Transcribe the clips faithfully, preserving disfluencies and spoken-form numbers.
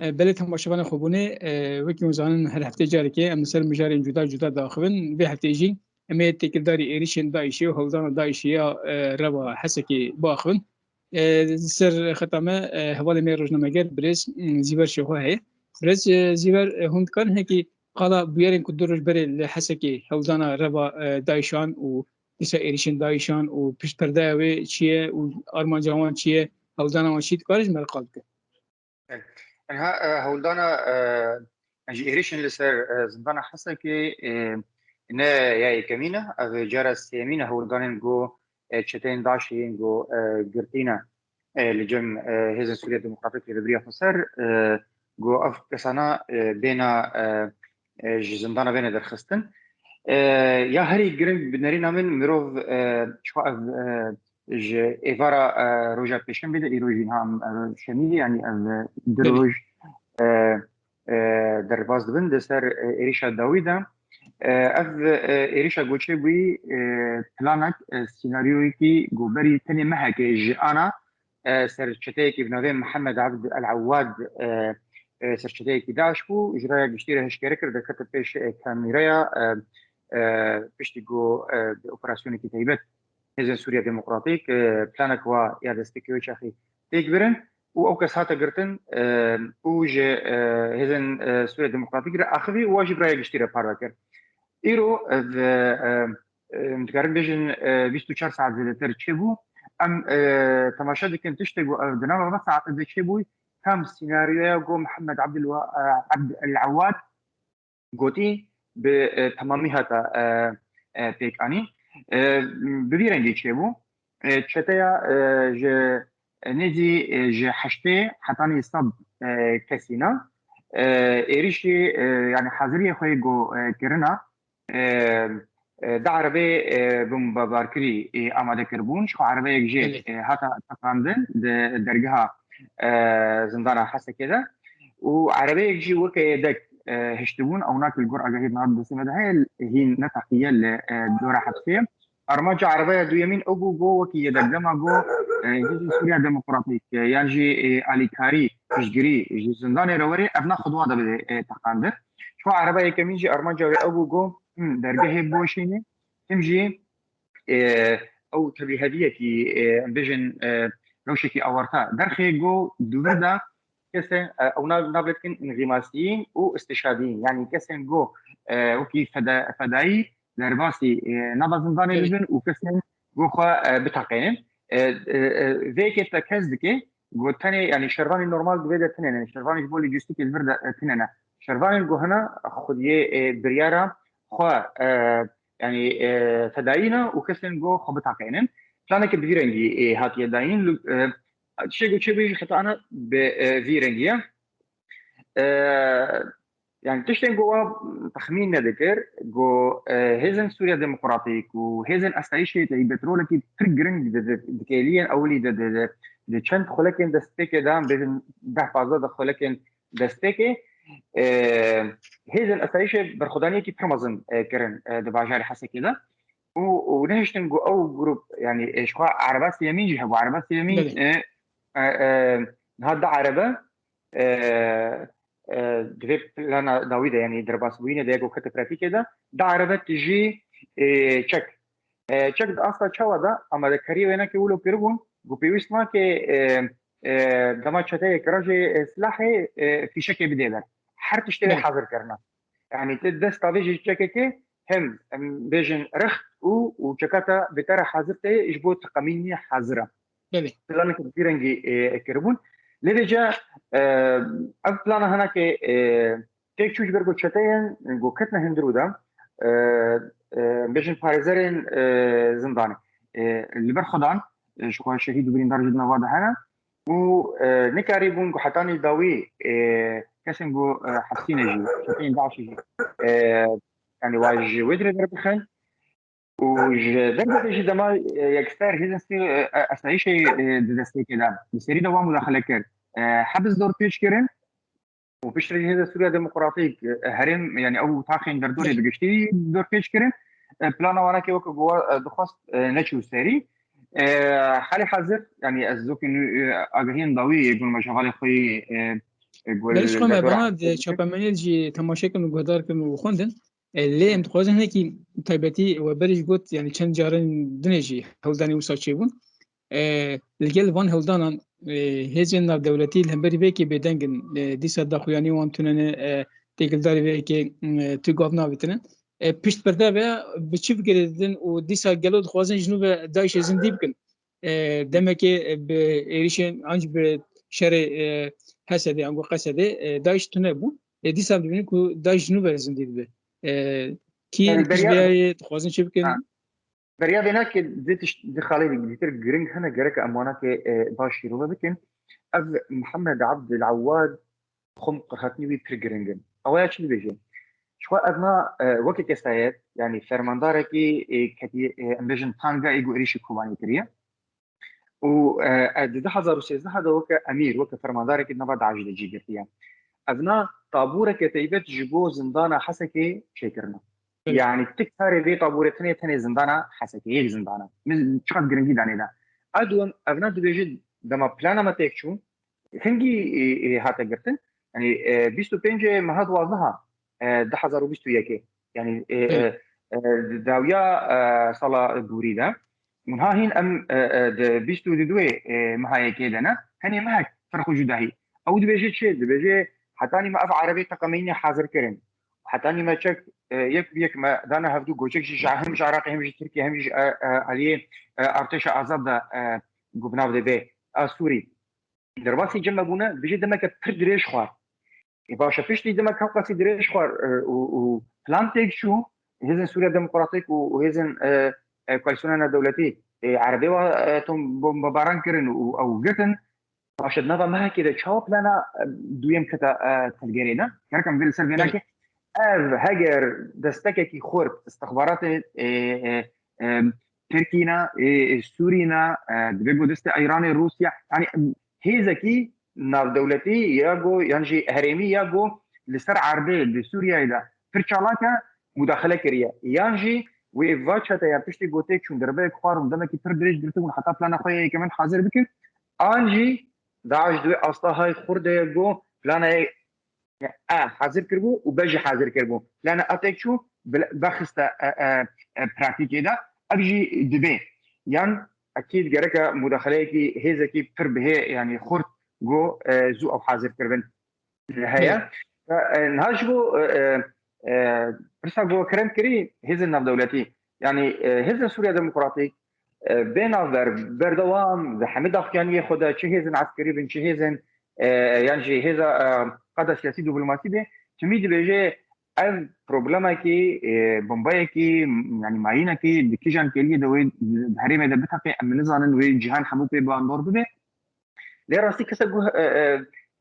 E, belê temaşevanê xwebûnê, e, wekî hûn zanin her heftê carekê em li ser mijarên cuda cuda diaxivin. Vê heftê jî em ê têkildarî êrişên DAIŞê û hewldana DAIŞê ya, e, reva Hesekê biaxivin. E, li ser xeta me, e, hevalê me rojnameger birêz, m, Zîver Şêxo heye. Birêz, e, Zîver, e, hûn dikarin hinekî qala bûyerên ku du roj berê li Hesekê hewldana reva, e, DAIŞan û dîsa êrişên DAIŞan û piştperdeya wê çi ye û armanca wan çi ye, hewldana wan çi, dikare ji me re qal bike? Tenha, e, hewldana, e, ji êrişên li ser, e, zindana Hesekê, e, ne ya yekemîn e, ev cara sêyemîn e hewldanên ku, e, çeteyên DAIŞê yên ku, e, girtî ne, e, li cem, e, Hêzên Sûriya Demokratîk Rêvebiriya Xweser, e, ku ev kesana, e, bêna, e, e, ji zindana bêne derxistin. E, ya herî giring bi nerîna min mirov, e, çiqa ev, e, ji êvara, e, roja pêşemê de, îro jî niha, e, şemî, yanî ev, e, du Belê. roj, e, e, derbas dibin di ser, e, êrişa dawî de. E, ev, e, êrişa goçê bûyî, e, planek, e, senaryoyekî ku berî tenê mehekê ji ana, e, serçeteyekî bi navê Mihemed Abd El Awad, e, e, serçeteyekî DAIŞ bû, ji raya giştî re hişkêre kir, derkete pêş, e, kamîreya, e, e, piştî ku, e, bi operasyonekî taybet Hêzên Sûriya Demokratîk, e, planek wa ya destpêkê wê çaxî têk birin û ew kes hate girtin, e, û ji, e, Hêzên, e, Sûriya Demokratîk re axivî û wa jî bi raya giştî re parve kir. Îro, e, e, e, em dikarin bêjin, e, bîst û çar saet zêdetir çêbû. Em, e, temaşe dikin tiştê ku ev di nava vê saetê de çêbûyî, tam senaryoya ku Mihemed Abdul Wa-, e, Abd El Awad gotî bi, e, temamî hate, e, e, pêk anîn. E, bi vî rengî çêbû. E, çeteya, e, ji nêzî, e, ji heştê hetanî sed, e, kesî ne. E, êrişî, e, yanî haziriyê xwe yê ku, e, kirina, e, e, du erebê, e, bombebarkirî, e, amade kiribûn. Ji xwe erebeyek jê, Belê. e, hate teqandin di dergeha, e, zindana Hesekê de. Û erebeyek jî weke yedek, e, hiştibûn. Ew nak li gor agahiyê niha di destê me de heye, hîn neteqiye li, e, dora hepsê. Armanca erebeya duyemîn ew bû, got wekî yedek dema got, e, Hêzên Sûriya Demokratîk, e, yan jî, e, alîkarî, piştgirî ji zindanê re werê, ev ne xwe di wa de bide, e, teqandin. Çawa erebeya yekemîn jî armanca wê ew bû, got, him dergehê biweşîne, him jî, e, ew tevlîheviyekî, e, em bêjin, e, rewşekî awarte derxê, got, dûvir de kesên, e, ew nav, nav lê dikin înxîmasiyîn û îstîşadiyîn. Yanî kesên ku, e, wekî feda-, fedayî derbasî, e, nava zindanê Evet. bibin û kesên ku xwe, e, biteqînin. E, e, e, vê yekê tekez dike, ku tenê, yanî şervanê normal di vê de tune ne. Şervanê ji bo lojîstîkê li vir de, e, tune ne. Şervanên ku hene xwediyê, e, biryara xwe, e, yanî, e, fedayî ne û kesên ku xwe biteqînin. Planeke bi vî rengî, e, hatiye dayîn. Lu-, e, Tiştê ku çêbû jî heta ana bi, e, vî rengî ye. E, yani tiştên ku wan texmîn nedikir, ku, e, Hêzên Sûriya Demokratîk û Hêzên Asayîşê taybet rolekî pir giring di, di, di kêliyên ewilî de, di, di, di çend xulekên destpêkê de, em bêjin deh pazdeh de xulekên destpêkê, e, Hêzên Asayîşê berxwedaniyekî pir mezin, e, kirin, e, di bajarê Hesekê de. û, û nehiştin ku ew grup, yani, e, ji xwe ereba sêyemîn jî hebû. Ereba sêyemîn, Belê. e, e, e, niha du erebe, e, e, di vê plana dawî de, yani, derbasbûyînê de, yek ku kete pratîkê de, du erebe tijî, e, çek. E, çek di asta çawa de, amadekariyê wênekê wilo kiribûn, ku pêwîst nake, e, e, dema çeteyek rejê, e, silahê, e, fîşekê bidê ber. Her tiştê Belê. hazir kirine. Yani tu dest tavêjî çekekê hem, em bêjin, rext û, û çeka te bi te re hazir tê ji bo teqemînê hazir e. Belê. Planeke bi vî rengî, e, kiribûn. Lê vêce, e, ev plana hinekê, e, têk çû ji ber ku çeteyên ku ketine hundirû de, e, e, bêjin parêzerên, e, zindanê, e, li ber xwe dan, e, ji xwe şehîd û birîndar jî di nava de hene. û, e, nikarîbûn ku hetanî dawî, e, kesên ku, e, hepsî ne jî, çeteyên DAIŞê jî, e, yani wa ji wê dirê derbixin. Û ji dervekê jî dema, e, yekser hêzên sî, e, asayîşê, e, di destpêkê de bi serî de wan mudaxile kir. E, hebs dorpêç kirin. û piştre jî Hêzên Sûriya Demokratîk, e, herêm, yani ew taxên derdorê bi giştî dorpêç kirin. E, plana wanakê weke ku, e, dixwest, e, neçû serî. E, halê hazir, yani ez zokên, e, agahiyên dawî yê gunme ji hevalê xwe yê, e, Belê ji xwe me bana di çapemeniyê jî temaşe kirin û guhdar kirin û xwendin. E, lê em dixwazin hinekî taybetî we berî jî got, yani çend carin dinê jî hewldanê wisa çêbûn. E, li gel van hewldanan, e, hêzên navdewletî li hemberî vê yekê bêdeng in. E, dîsa daxuyanî wan tune ne, e, têkildarî vê yekê, e, tu gav navêtinin. E, pişt perde ve bi çi fikirê didin û dîsa gelo dixwazin ji nû ve DAIŞê zindî bikin? E, demekê, e, bi êrişên an jî bi şerê, e, HSDê, ango QSDê, e, DAIŞ tune bû. E, dîsa dibînin ku DAIŞ ji nû ve zindî dibe. E, kî Yani beriya piştbiyayê dixwazin çi bikin? Ha. Beriya vêna ke di tişt-, di xalê de zêdetir giring hene, gerek em wana ke, e, baş şîrove bikin. Ev Mihemed Abdil Awad xwe qirxetinî wî pir giring in. Ew ya çi dibêje? Ji xwe ev na, e, weke kesayet, yani fermandarekî, e, ketî, e, em bêjin tanga ê ku êrîşî Kobanê kiriye. Û, e, e, di du hezar û sêzdeh de weke emîr, weke fermandarekî di nava DAIŞ de cî girtiye. Ev na tabûreke taybet ji bo zindana Hesekê çêkirine. Evet. Yani tu karê vê tabûrê tenê, tenê zindana Hesekê, yek zindana. Min çiqas giringî danê de. A duwem, ev na dibêje dema plana me têk çû, hingî, e, e, hate girtin. Yani, e, bîst û pêncê meha duwazdeh, e, du hezar û bîst û yekê. Yani, e, e, Evet. e, di dawiya, e, sala borî de. Û niha hîn em, e, e, di bîst û duyê, e, meha yekê de ne. Henê mehek ferq û cudahî. Ew dibêje çi? Dibêje hetanî me ev erebê teqemeyînê hazir kirin. Hetanî me çek, e, yek bi yek me dane hevdû, goçek jî ji, hem ji Iraqê, hem ji Tirkiye, hem jî ji, e, e, aliyê, e, artêşa azad de, e, ku bi nav de bê, a Sûrî. Derbasî cem me bûne, bijî demeke pir dirêj xwar. Ê, baş e, piştî demeke qasî dirêj xwar, e, û, û plan têk çû, hêzên Sûriya Demokratîk û, û hêzên, e, e, koalîsyona navdewletî, e, erebê wa, e, tom bombebaran kirin û ew girtin. Baş e, di nava mehekê de çawa plana, e, duyem kete, e, tevgerê de? Gerek em vê li ser vê Evet. nake. Ev heger destekekî xurt, istixbaratê, e, e, e, Tirkî ne, e, e, Sûrî ne, e, divê ku destê Îranê, Rûsya, yani, hêzekî navdewletî ya ku, yan jî herêmî ya ku li ser erdê, li Sûriyeyê de pir çalak e, mudaxile kiriye. Yan jî wê va çeteya piştî ku têk çûn, derbeyek xwarin, demekî pir dirêj girtibûn, heta plana xwe ya yekemîn hazir bikin. An jî DAIŞ di wê asta hay xurt de ye ku plana ye e, hazir kiribû û be jî hazir kiribû. Plana a têk çû, bil-, vexiste, e, e, e, pratîkê de. Ev jî dibe. Yan ekîd gereke mudaxileyekî hêzekî pir bihê, yani xurt ku, e, zû ew hazir kiribin heye. Evet. E, e, niha ji bo, e, e, e, pirsa ku kerem kirî, hêzên navdewletî. Yani, e, hêzên Sûriya Demokratîk, e, bê navber, berdewam, di hemî daxuyaniyê xwe de, çi hêzên eskerî bin, çi hêzên, e, yan jî hêza, e, qada siyasî diplomasî be, timî dibêje ev problemekî, e, bombayekî, yani mayînekî di kîjan kêliyê de wê di herêmê de biteqe, em nizanin wê cîhan hemû pê bandor bibe. Lê rastî kesek guh, e, e,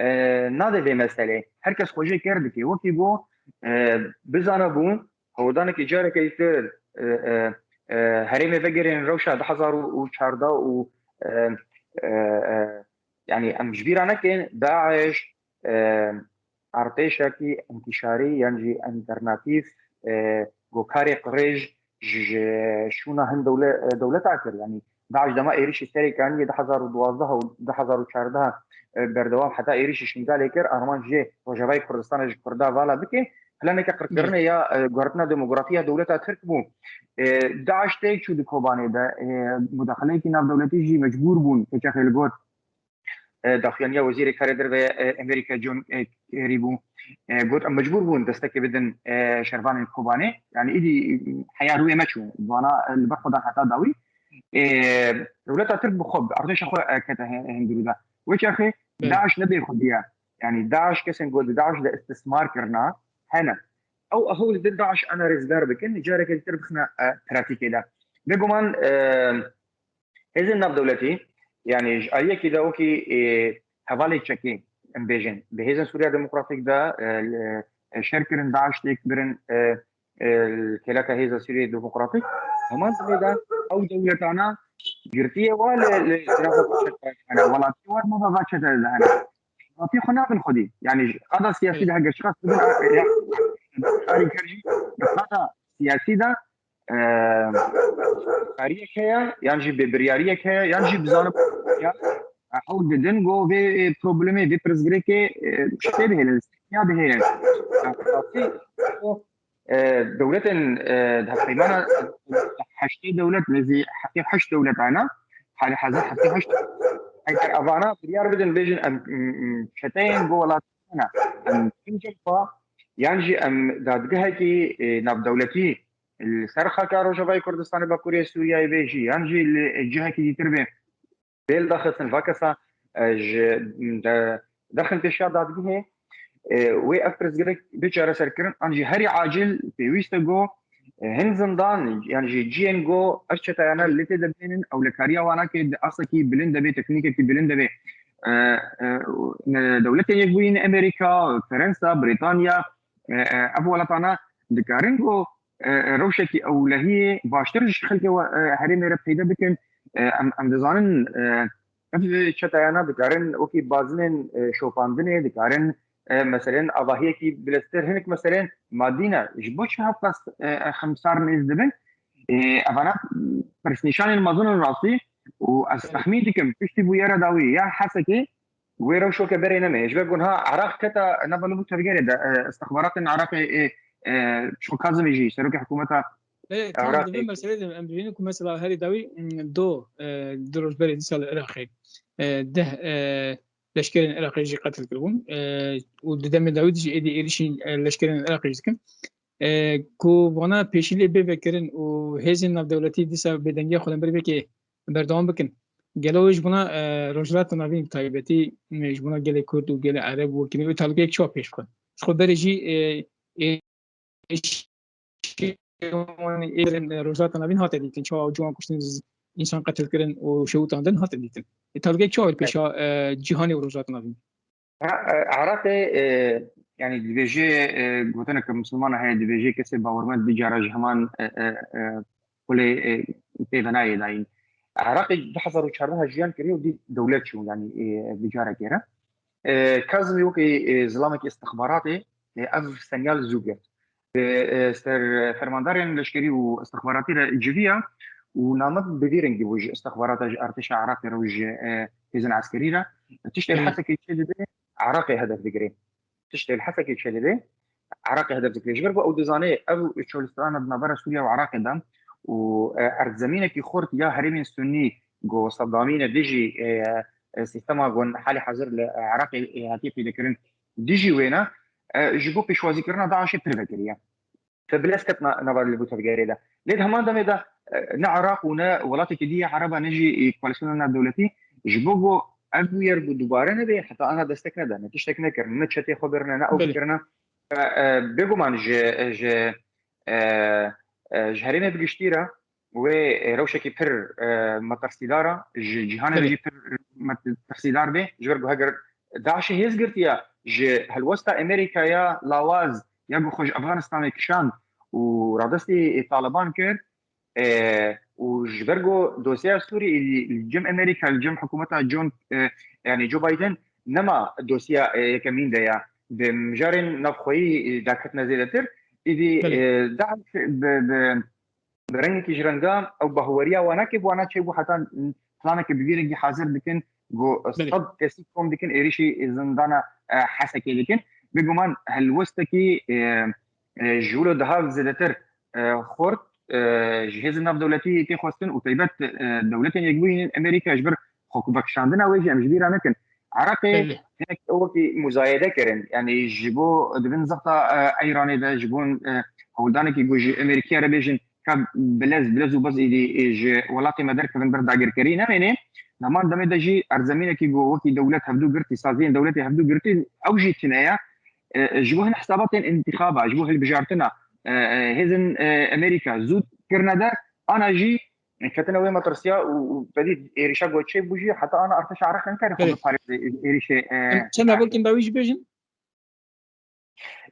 e, nade vê meselê. Her kes xwe jê ker dike. Wekî got, e, bizana bû, hewldanekî careke dîtir, e, e, e, herêmê vegerên rewşa du hezar û çardeh û, e, e, e, yani em ji bîra nekin, DAIŞ, e, artêşekî întîşarî yan jî enternatîf, e, gokarê qirêj ji, ji şûna hin dewle-, e, dewleta kir. Yanî DAIŞ dema êrişî Serê Kaniyê du hezar û duwazdeh û du hezar û çardeh, e, berdewam heta êrişî Şingalê kir, armanc jê Rojavayê Kurdistana ji Kurda vala bike. Planeke qirkirinê ya, e, guhertina demografiya dewleta Tirk bû. E, DAIŞ têk çû di Kobanê de, e, mudaxileyekî navdewletî jî mecbûr bûn, keçexê li got, e, daxuyaniya Wezîrê Karê Derve, e, Amerîka John, e, Kerry bû. E, got, em mecbûr bûn destekê bidin, e, şervanên Kobanê. Yani îdî heya rûyê me çû. Vana, e, li ber xwe dan heta dawî. E, dewleta Tirk bi xwe, bi artêşa xwe, e, kete he-, hundirû de. Wê çaxê Evet. DAIŞ ne bêxwedî ye. Yani DAIŞ kesên got, DAIŞ de istismar kirina, hene. Ew, ew li din DAIŞ ana rêzgar bikin, careke dîtir bixine, e, pratîkê de. Bêguman, e, Hêzên navdewletî, yani ji aliyekî de wekî, e, hevalê çekê, em bêjin, bi hêzên Sûriya Demokratîk de, e, e, şer kirin, DAIŞ têk birin, e, e, kêleka hêza Sûriya Demokratîk. Heman demê de ew dewletana girtiye wa li, li, li nava çete, yani welatiyê wa li nava va çete de hene. Welatiyê xwe nabin xwedî. Yani ji qada siyasî de heger şiqas bidin, a, ya, alîkar jî bi qada siyasî de e, kariyek heye, yan jî bêbiryariyek heye, yan jî bizanim ya, Ew didin ku vê, e, problemê, vê pirsgirêkê, e, ştê bihêlin, ya bihêlin. E, dewletên, e, di hevpeymana heştê dewlet, nêzî heftê û heşt dewlet hene. Halî hazir heftê û heşt. Eger evana biryar bidin, bêjin em, m, m, çeteyên ku welat hene, em bikin xwe, yan jî em dadgehekî, e, navdewletî li ser xaka Rojavayê Kurdistanê, Bakurê Sûriyeyê bê jî, yan jî li cihekî dîtir bê, bê li daxistin va kesa, e, ji de, derxin pêşiya dadgehê, e, wê ev pirsgirêk bê çareserkirin, an jî herî acil pêwîst e ku, e, hin zindan, yan jî cihên ku ev çeteyane li tê de bênin, ewlekariya wana ke di asekî bilind de bê, teknîkekî bilind de bê. E, e, ne, Dewletên Yekbûyî, ne Amerîka, Ferensa, Brîtanya, e, e, ev welatana dikarin ku, e, e, rewşekî ewlehiyê baştir ji xelkê we, e, herêmê re peyde bikin. E, em, em dizanin, e, ev çeteyana dikarin wekî bazinên, e, şopandinê, dikarin, e, meselên avahiyekî bileztir, hinek meselên madî ne. Ji bo çi hevqas, e, e, xemsar nêz dibin? E, evana pirsnîşanên mezin in rastî û ez texmîn dikim piştî bûyera dawî ya Hesekê wê rewşoke berê neme. Ji ber ku niha Iraq keta nava li bo tevgerê de, e, istixbaratên Iraqê, e, e, Şo Kazimî jî serokê hikûmeta Ê, tam Iraqê. Di vê meselê de em dibînin ku mesela herî dawî, mm, do, e, du roj berê dîsa li Iraqê, e, deh, e, leşkerên Iraqê jî qetil kiribûn. E, û di demê dawî de jî êdî êrişî, e, leşkerên Iraqê jî dikin. E, ku vana pêşî lê bê vekirin û hêzên navdewletî dîsa bêdengiya xwe li hember vê yekê berdewam bikin. Gelo wê ji bona, e, Rojhilata Navîn bi taybetî, e, ji bona gelê Kurd û gelê Ereb û wekî wê talûkeyek çawa pêş bixin? Ji xwe berê jî, e, êrişên Rojhilata Navîn hate dîtin, çawa ciwan kuştin, însan qetil kirin û şewitandin hate dîtin. E, talûkeyek çawa wê pêşa, e, cîhanê û Rojhilata Navîn? Ha, e, Iraqê, e, yani dibêje, e, gotineke Misilmana heye, dibêje kesê bawermend du cara ji heman, e, e, e, xulê, e, pêvenayê dayîn. Iraqê du hezar û çardeh jiyan kiriye û dî dewlet çû, yani, e, du carekê re. E, Kazimî wekî, e, zilamekî istixbaratê, e, ev senyal zû girt. Bi, e, ser fermandarên leşkerî û istixbaratî re civiya û name bi vî rengî bû ji istixbarata, ji artêşa Iraqê re û ji, e, hêzên eskerî re. Tiştê li Belê. Hesekê çêdibe, Iraqê hedef digire. Tiştê li Hesekê çêdibe, Iraqê hedef digire. Ji ber ku ew dizane ev çolistana di navbera Sûriye û Iraqê de û, e, erdzemînekî xurt ya herêmên Sunnî ku Seddamî ne dijî, e, e, sîstema ku halê hazir li Iraqê, e, hatiye pêdekirin dijî wê ne, e, ji bo pêşwazîkirina DAIŞê pir vekiriye. Te bilez ket na-, nava li bo tevgerê de. Lê di heman demê de, e, ne Iraq û ne welatekî dî yê Ereba ne jî, e, koalîsyona navdewletî ji bo ku ev bûyer ku dubare nebe, heta ana destek nedane, tiştek nekirin, ne çetê xwe birine, ne ew Belê. bikirine. E, e, bêguman ji, ji, e, e, ji herêmê bi giştî re wê, e, rewşekî pir, e, metirsîdar e, ji cîhanê Belê. jî pir metirsîdar bê, ji ber ku heger DAIŞê hêz girtiye ji helwesta Amerîka ya lawaz ya ku xwe ji Efganistanê kişand û radestî Taliban kir, e, û ji ber ku dosyeya Sûrî li cem Amerîka, li cem hikûmeta John, e, yani Joe Biden nema dosyeya, e, yekemîn de ya. Bi mijarên navxweyî, e, daketine zêdetir, îdî, Belê. e, DAIŞ bi, bi, bi rengekî ji renga ew bahweriya wana ke bi wana çêbû heta planeke bi vî rengî hazir dikin, ku Belê. sed kesî kom dikin êrişî zindana, e, Hesekê dikin. Bêguman helwestekî, e, e, ji wilo daha zêdetir, e, xurt, e, ji hêzên navdewletî tê xwestin û taybet, e, dewletên yekbûyî yên Amerîka ji ber xwe vekişandina wê jî em ji bîra nekin. Iraqê Belê. hinek wekî muzayede kirin. Yani ji bo di bin zexta, e, Eyranê de ji bo, e, hewldanekî ku ji Amerîkaya re bêjin ka bilez, bilez û bez êdî, e, ji welatê me derkevin ber dagirkerî nemêne. Heman demê de jî erzemînekî ku wekî dewlet hevdû girtî, saziyên dewletê hevdû girtî, ew jî tune ye. E, ji bo hin hesabatên întîxaba, ji bo hilbijartina, e, e, hêzên, e, Amerîka zû kirine der, ana jî ketine wê metirsiya û, û pedî êrişa ku çêbû jî heta ana artêşa Iraqê nikare xwe Belê. biparêze êrişê, e, Em çend Iraqê. hevalên dawî jî bêjin?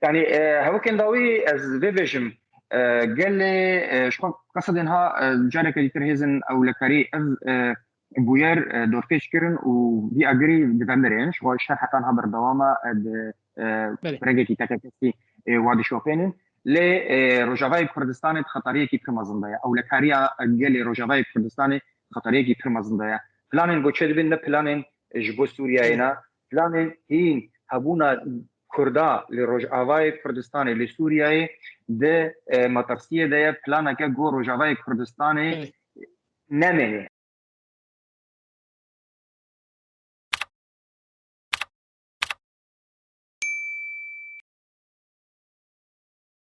Yani, e, hevokên dawî ez vê bêjim, e, gelê, e, ji xwe qesedên ha, e, careke dîtir hêzên ewlekarî ev, e, bûyer, e, dorpêç kirin û vî agirî divemirên. Ji xwe şer heta niha berdewam e, di, e, Belê. rengekî tekekesî, e, wa dişopênin. Lê, e, Rojavayê Kurdistanê di xetariyekî pir mezin de ye. Ewlekariya gelê Rojavayê Kurdistanê di xetariyekî pir mezin de ye. Planên ku çêdibin ne planên ji bo Sûriyeyê ne. Planên hîn hebûna Kurda li Rojavayê Kurdistanê, li Sûriyeyê di e, metirsiyê de ye. Planeke ku Rojavayê Kurdistanê nemêne.